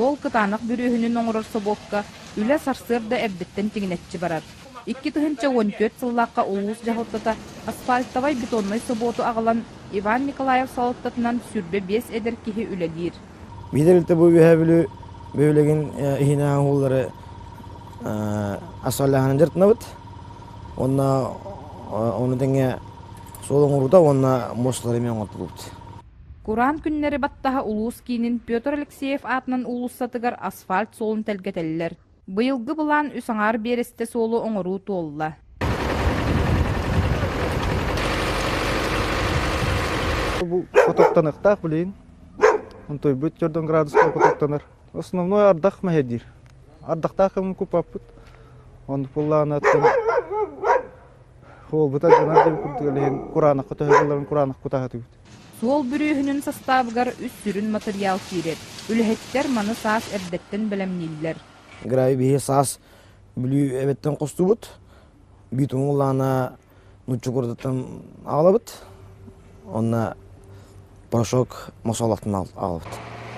Суол кытаанах бүрүөһүнүн оҥорор собуокка үлэ сарсыарда эрдэттэн тигинэччи барар. 2014 сыллаахха улуус дьаһалтата асфальтовай бетоннай собуоту аҕалан Иван Николаев салалтатынан 25 эдэр киһи үлэлиир. Биир тэрилтэ бу Үөһээ Бүлүү бөһүөлэгин иһинээҕи уһууллары асфальтааһынан дьарыктанабыт. Уонна ону тэҥэ суол оҥоруута уонна муосталары эмиэ оҥортолуубут. Кураан күннэри баттаһа улуус киинин Петр Алексеев аатынан уулуссатыгар асфальт суолун тэлгэтэллэр. Быйылгы былаан үс аҥаар биэрэстэ суолу оҥоруу туолла. Бу хотоктаныахтаах билигин. Онтуйбут төрдөн градуска хотоктанар. Основной ардах мэһэйдиир. Ардахтаах кэмҥэ куппаппыт. Оннук буоллаҕына Уолбута дьонор диэн курдук илиһин кураанахха төһө булларын кураанах кутаһытыбыт. Суол бүрүөһүнүн састаабыгар үс сүрүн матырыйаал киирэр. Үлэһиттэр маны саас эрдэттэн бэлэмнииллэр. Гравий биһи саас Бүлүү эбэттэн хостуубут. Битуму улаана нучча курдаттан аҕалабыт. Онно порошок мосолоттон аҕалабыт.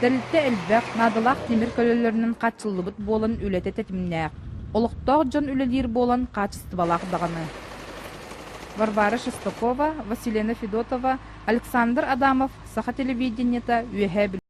Тэрилтэ элбэх, наадалаах тимир көлөлөрүнэн хааччыллыбыт буолан үлэтэ тэтимнээх. Олохтоох дьон үлэлиир буолан хаачыстыбалаах даҕаны. Варвара Шестакова, Василена Федотова, Александр Адамов, Саха телевидениета, Үөһээ Бүлүү.